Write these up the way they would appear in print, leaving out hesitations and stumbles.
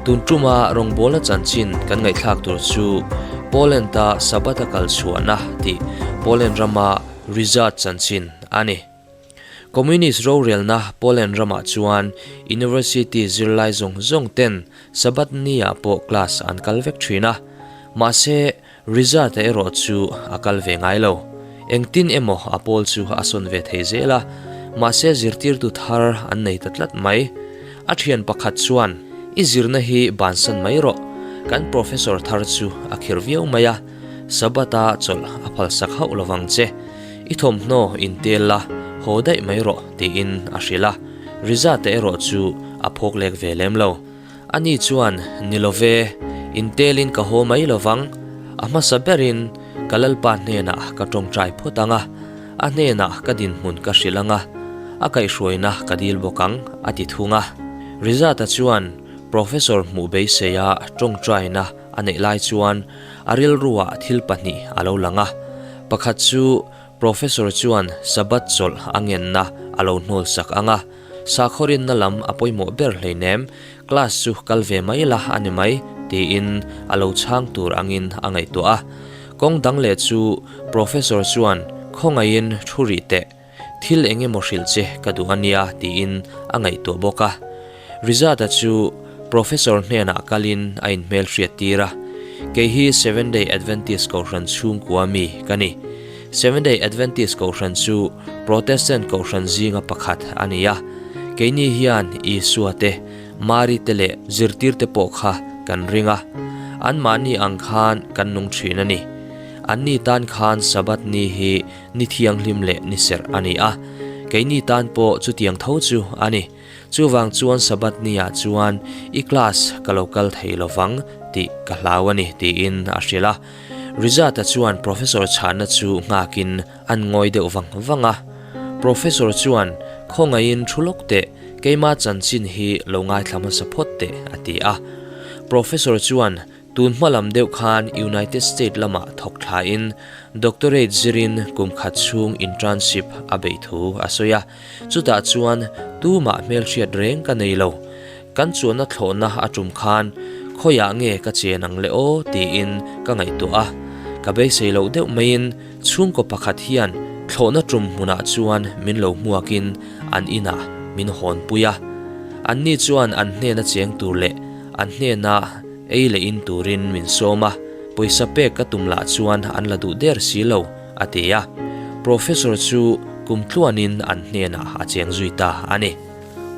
Tun tuma rawngbawlna chanchin kan ngaihthlak tur chu Poland-a Sabbath a kal chhuahna tih Poland rama Ryszard chanchin a ni. Communist rorelna Poland ramah chuan University zirlai zawng zawng ten Sabbath ni-ah pawh class an kal vek thin a. Mahse, Ryszard-a erawh chu a kal ve ngai lo. Engtin emaw a pawl chu a sawn ve thei zel a, mahse zirtirtu thar an nei ta tlat mai. A thian pakhat chuan, I zirna hi bansan mai rawh, kan professor thar chu a khir viau mai a, Sabbath-a chawlh a phalsak hauh lovang che. I thawmhnaw intel la, haw daih mai rawh, tiin a hrilh a. Ryszard-a erawh chu a phawk lek ve lem lo. Ani chuan, Ni lo ve, intelin ka haw mai lo vang. A hmasa berin ka Lalpa hnenah ka tawngtai phawt ang a, a hnenah ka dinhmun ka hrilh ang a, a kaihhruaina ka dil bawk ang, a ti thung a. Rizata chuan Professor hmuh beiseia tawngtaina a neih lai chuan a rilruah thil pahnih a lo lang a. Pakhat chu Professor chuan Sabbath chawlh a ngenna a lo hnawlsak ang a. Sakhaw-rinna lam a pawimawh ber hleinem, class chu kal ve mai la a ni mai, tiin a lo chhang tur angin a ngaihtuah a. Kawng dang leh chu Professor chuan khawngaihin thu rih teh, thil eng emaw hrilh che ka duh a nia tiin a ngaihtuah bawk a. Rizata chu Professor hnenah kalin a inhmelhriat tir a, Kei hi Seven Day Adventist Kohhran chhungkua mi ka ni. Seven Day Adventist Kohhran chu Protestant Kohhran zinga pakhat a ni a. Keini hian Isua te, Mari te leh zirtirte pawh kha kan ring a. Anmahni ang khan kan nung thin a ni. Anni tan khan Sabbath ni hi ni thianghlim leh ni serh a ni a. Keini tan pawh chutiang tho chu a ni. Chuvang chuan Sabbath ni ah chuan i class ka lo kal thei lovang tih ka hlau a ni tiin a hrilh a. Rizata chuan Professor chhana chu nghakin an ngawi deuh vang vang a. Professor chuan khawngaihin thu lawk teh, keima chanchin hi lo ngaithla hmasa phawt teh a ti a. Professor chuan Tun hma lam deuh khan United State lamah thawk thlain doctorate zirin kum khat chhung internship a beih thu a sawi a, chutah chuan tumah hmelhriat reng ka nei lo. Kan chuanna thlawhna a tum khan khawiah nge ka chen ang le aw tiin ka ngaihtuah a, ka beisei loh deuh maiin chhungkaw pakhat hian thlawhna tum hmunah chuan min lo hmuakin an inah min hawnpui a, anni chuan an hnena cheng tur leh An hnena ei leh in turin min sawm a, pawisa pek ka tum lah chuan an la duh der si lo, a ti a. Professor chu kum tluanin an hnenah a cheng zui ta a ni.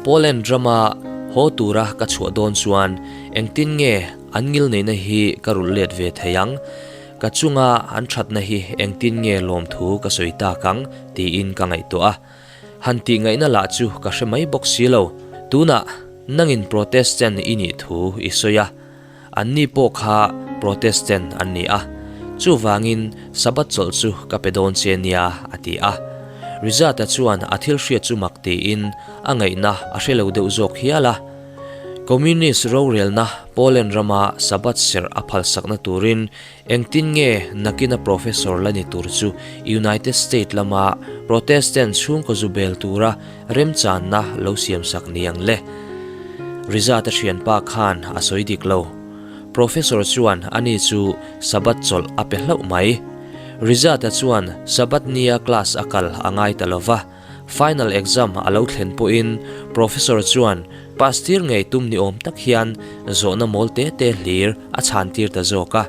Poland rama haw tura ka chhuah dawn chuan engtin nge an ngilneihna hi ka rulh let ve thei ang? Ka chunga an thatna hi engtin nge lawmthu ka sawi tak ang? tiin ka ngaihtuah a. Han tih ngaihna lah chu ka hre mai bawk si lo. Tunah nangin Protestant i nih thu i sawi a, anni pawh kha Protestant an ni a, chuvangin Sabbath chawlh chu ka pe dawn che nia, a ti a. Rizata chuan a thil hriat chu mak tiin a ngaihna a hre lo deuh zawk hial a. Communist rorelna Poland rama Sabbath serh a phalsakna turin Engtin nge nakina professor la ni tur chu United State lama Protestant chhungkaw zu bel tura remchanna lo siamsak ni ang le? Rizata thianpa khan a sawi dik lo. Professor chuan ani chu Sabbath chawlh a pe hlauh mai. Rizata chuan Sabbath nia class a kal a ngai ta lo va. Final exam a lo thlen pawhin Professor chuan pass tir ngei tum ni awm tak hian zawhna mawl te te hlir a chhan tir ta zawk a.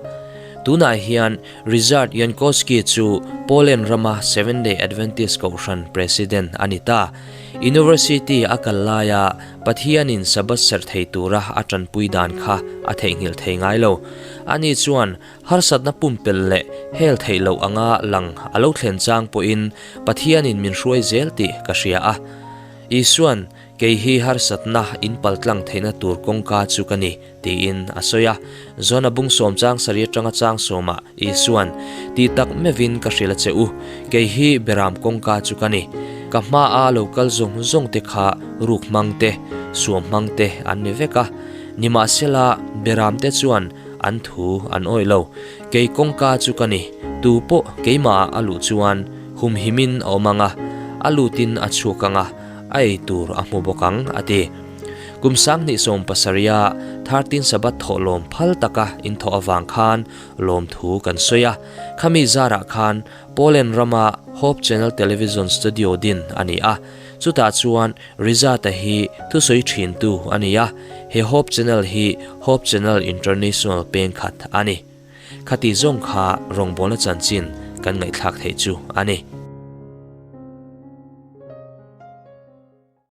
Tunah hian Ryszard Jankowski chu Poland rama Seventh Day Adventist Kohhran President a ni ta. University a kal laia Pathianin Sabbath serh thei tura a tanpui dan kha a theihnghilh thei ngai lo. Ani chuan Harsatna pumpelh leh hel theih loh anga lang a lo thlen chang pawhin Pathianin min hruai zel tih ka hria a. Isuan, Kei hi harsatna in paltlang theihna tur kawngka chu ka ni, tiin a sawi a. Zona bung sawm chang sarih atanga chang sawmah Isuan, Tih tak meuhin ka hrilh a che u, kei hi beram kawngka chu ka ni. Ka hmaa lo kal zawng zawng te kha ruk hmang te, suam hmang te an ni vek a. Nimahsela, beram te chuan An thu an awih lo. Kei kawngka chu ka ni. Tu pawh keimahah a luh chuan humhimin a awm ang a, a lutin a chhuak ang a, a ei tur a hmu bawk ang, a ti. Kum 2070-a 13 Sabbath thawhlawm phal taka inthawh avang khan lawmthu kan sawi a. Khami zarah khan Poland rama Hope Channel Television Studio din a ni a. Chutah chuan Rizata hi thusawi thintu a ni a, he Hope Channel hi Hope Channel International peng khat a ni. Khati zawng kha rawngbawlna chanchin kan ngaihthlak theih chu a ni.